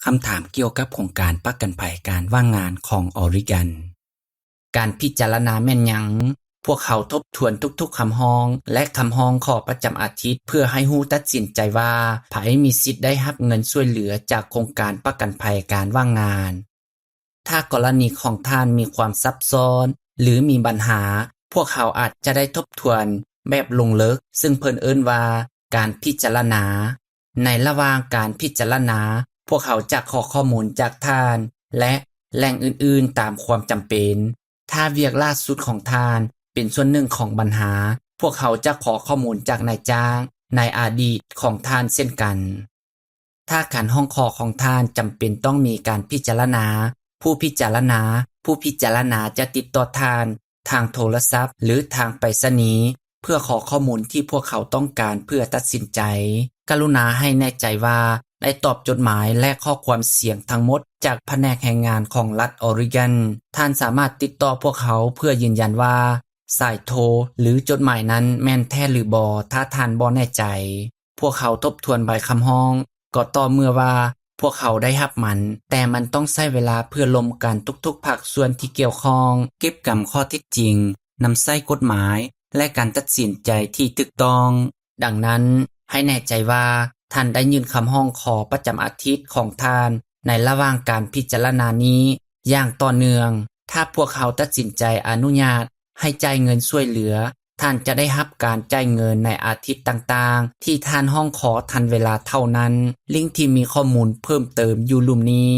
ຄຳຖາມກ່ຽວກັບໂຄງການປະກັນໄພການວ່າງງານຂອງອອຣິແກນ. ການພິຈາລະນາແມ່ນຫຍັງ? ພວກເຮົາທົບທວນທຸກໆຄຳຮ້ອງ ແລະ ຄຳຮ້ອງຂໍປະຈຳອາທິດ ເພື່ອໃຫ້ຮູ້ຕັດສິນໃຈວ່າໃຜມີສິດໄດ້ຮັບເງິນຊ່ວຍເຫຼືອຈາກໂຄງການປະກັນໄພການວ່າງງານ. ຖ້າກໍລະນີຂອງທ່ານມີຄວາມຊັບຊ້ອນ ຫຼື ມີບັນຫາ, ພວກເຮົາອາດຈະໄດ້ທົບທວນແບບລົງເລິກ, ຊຶ່ງເພິ່ນເອີ້ນວ່າການພິຈາລະນາ. ໃນລະຫວ່າງການພິຈາລະນາ, ພວກເຮົາຈະຂໍຂໍ້ມູນຈາກທ່ານ ແລະ ແຫຼ່ງອື່ນໆຕາມຄວາມຈຳເປັນ. ຖ້າວຽກຫຼ້າສຸດຂອງທ່ານເປັນສ່ວນໜຶ່ງຂອງບັນຫາ, ພວກເຮົາຈະຂໍຂໍ້ມູນຈາກນາຍຈ້າງໃນອະດີດຂອງທ່ານເຊັ່ນກັນ. ຖ້າການຮ້ອງຂໍຂອງທ່ານຈຳເປັນຕ້ອງມີການພິຈາລະນາ, ຜູ້ພິຈາລະນາ, ຜູ້ພິຈາລະນາຈະຕິດຕໍ່ທ່ານທາງໂທລະສັບ ຫຼື ທາງໄປສະນີ ເພື່ອຂໍຂໍ້ມູນທີ່ພວກເຂົາຕ້ອງການເພື່ອຕັດສິນໃຈ. ກະລຸນາໃຫ້ແນ່ໃຈວ່າໄດ້ຕອບຈົດໝາຍ ແລະ ຂໍ້ຄວາມສຽງທັງໝົດຈາກພະແນກແຮງງານຂອງລັດອອຣິແກນ. ທ່ານສາມາດຕິດຕໍ່ພວກເຂົາເພື່ອຢືນຢັນວ່າສາຍໂທ ຫຼື ຈົດໝາຍນັ້ນແມ່ນແທ້ຫຼືບໍ່ ຖ້າທ່ານບໍ່ແນ່ໃຈ. ພວກເຂົາທົບທວນໃບຄຳຮ້ອງກໍຕໍ່ເມື່ອວ່າພວກເຂົາໄດ້ຮັບມັນ, ແຕ່ມັນຕ້ອງໃຊ້ເວລາເພື່ອລົມກັນທຸກໆພາກສ່ວນທີ່ກ່ຽວຂ້ອງ, ເກັບກຳຂໍ້ເທັດຈິງ, ນຳໃຊ້ກົດໝາຍ ແລະ ການຕັດສິນໃຈທີ່ຖືກຕ້ອງ. ດັ່ງນັ້ນ, ໃຫ້ແນ່ໃຈວ່າທ່ານໄດ້ຍື່ນຄຳຮ້ອງຂໍປະຈຳອາທິດຂອງທ່ານໃນລະຫວ່າງການພິຈາລະນານີ້ຢ່າງຕໍ່ເນື່ອງ. ຖ້າພວກເຮົາຕັດສິນໃຈອະນຸຍາດໃຫ້ຈ່າຍເງິນຊ່ວຍເຫຼືອ, ທ່ານຈະໄດ້ຮັບການຈ່າຍເງິນໃນອາທິດຕ່າງໆທີ່ທ່ານຮ້ອງຂໍທັນເວລາເທົ່ານັ້ນ. ລິ້ງທີ່ມີຂໍ້ມູນເພີ່ມເຕີມຢູ່ລຸ່ມນີ້